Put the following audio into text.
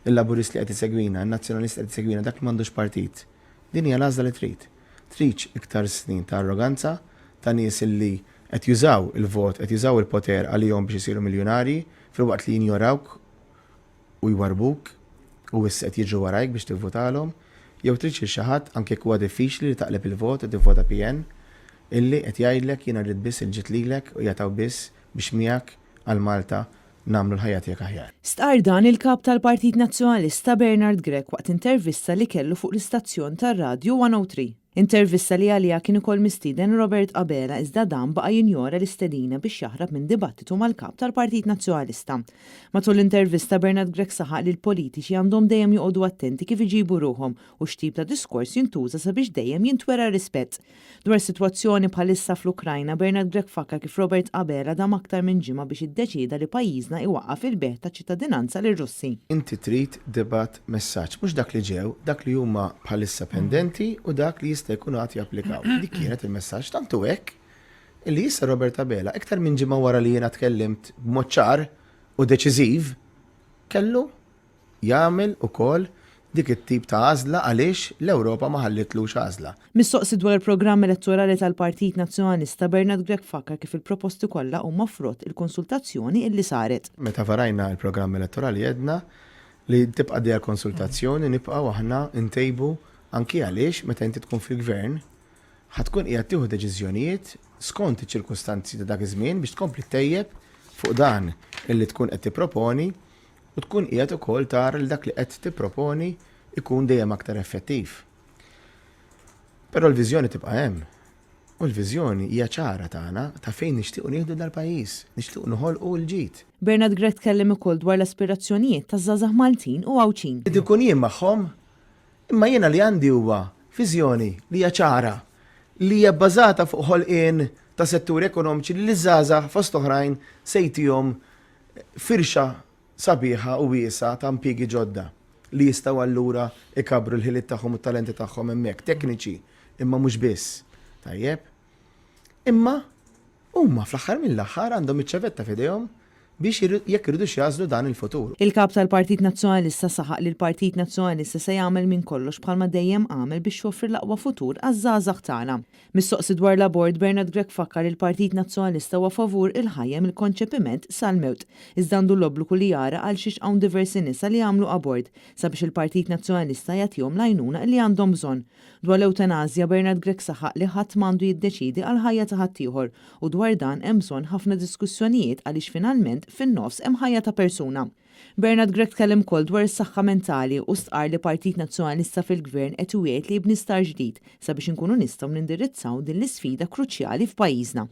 Il-Laburist li qed isegwina, in-Nazzjonalist li qed isegwina, dak li m'għandux partit. Din hija l-għażla li trid. Tridx iktar snin ta' arroganza, ta' nies li qed jużaw il-vot, qed jużaw il-poter għalihom biex isiru miljunarji, filwaqt li jinjorawk u jwarrbuk u issa qed jiġru warajk biex tivvutalhom, jew tridx lil xi ħadd, anke jekk huwa diffiċli li taqleb il-vot u tivvota PN, illi qed jgħidlek jiena rrid biss il-ġid lilek u qiegħed hawn biss biex miegħek għal Malta nagħmlu l-ħajja tiegħek aħjar. Stqarr dan il-Kap tal-Partit Nazzjonalista Bernard Grech waqt intervista li kellu fuq l-istazzjon tar-radju 103. Intervista li għaliha kien ukoll mistieden Robert Abela iżda dan baqa' jinjora l-istedina biex jaħrab minn dibattitu mal-Kap tal-Partit Nazzjonalista. Matul l-intervista Bernard Grech saħaq li l-politiċi għandhom dejjem joqogħdu attenti kif iġibu ruħhom u x'tip ta' diskors jintuża sabiex dejjem jintwera rispett. Dwar is-sitwazzjoni bħalissa fl-Ukrajna, Bernard Grech fakkar kif Robert Abela dam aktar minn ġimgħa biex iddeċieda li pajjiżna iwaqqaf il-bejgħ ta' ċittadinanza lir-Russi. Inti trid tibgħat messaġġ, mhux dak li ġew, dak li huma bħalissa pendenti u dak li jista' jkun għad japplikaw. Dik kienet il-messaġġ. Tant hu hekk illi issa Robert Abela, iktar minn ġimgħa wara li jiena tkellimt b'mod ċar u deċiżiv, kellu jagħmel ukoll dik it-tip ta' għażla għaliex l-Ewropa ma ħallitlux għażla. Mistoqsi dwar il-programm elettorali tal-Partit Nazzjonalista, Bernard Grech fakkar kif il-proposti kollha huma frott il-konsultazzjoni illi saret. Meta varajna l-programm elettorali għedna li tibqa' għaddejja l-konsultazzjoni, nibqgħu aħna ntejbu anki għaliex meta inti tkun fil-Gvern ħa tkun qiegħed tieħu deċiżjonijiet skont iċ-ċirkustanzi ta' dak iż-żmien biex tkompli ttejjeb fuq dan illi tkun qed tipproponi u tkun qiegħed ukoll tara li dak li qed tipproponi jkun dejjem aktar effettiv. Però l-viżjoni tibqa' hemm. U l-viżjoni hija ċara tagħna ta' fejn nixtiequ nieħdu dal-pajjiż, nixtiequ noħolqu l-ġid. Bernard Grech tkellem ukoll dwar l-aspirazzjonijiet taż-żgħażagħ Maltin u Għawdxin. Irrid inkun jien magħhom, imma jiena li għandi huwa viżjoni li hija ċara, li hija bbażata fuq ħolqien ta' setturi ekonomiċi li liż-żgħażagħ fost oħrajn se jtihom firxa sabiħa u wiesgħa ta' impjiegi ġodda li jistgħu allura jkabbru l-ħiliet tagħhom u t-talenti tagħhom hemmhekk, tekniċi, imma mhux biss. Tajjeb? Imma huma fl-aħħar mill-aħħar għandhom iċ-ċavetta f'idejhom biex jekk iridux jagħżlu dan il-futur. Il-Kap tal-Partit Nazzjonalista saħaq li l-Partit Nazzjonalista se jagħmel minn kollox bħalma dejjem għamel biex joffri l-aqwa futur għaż-żgħażagħ tagħna. Mistoqsi dwar l-abort, Bernard Grech fakkar li l-Partit Nazzjonalista huwa favur il-ħajja mill-konċepiment sal-mewt, iżda għandu l-obbligu li jara għalxiex hawn diversi nisa li għamlu abort, sabiex il-Partit Nazzjonalista jagħtihom l-għajnuna li għandhom bżonn. Dwar l-ewtanasja, Bernard Grech saħaq li ħadd m'għandu jiddeċiedi għall-ħajja ta' ħaddieħor u dwar dan hemm bżonn ħafna diskussjonijiet għaliex finalment fin-nofs hemm ħajja ta' persuna. Bernard Grech tkellem ukoll dwar is-saħħa mentali u stqarr li Partit Nazzjonalista fil-Gvern qed iwiegħed li jibni sptar ġdid sabiex inkunu nistgħu nindirizzaw din l-isfida kruċjali f'pajjiżna.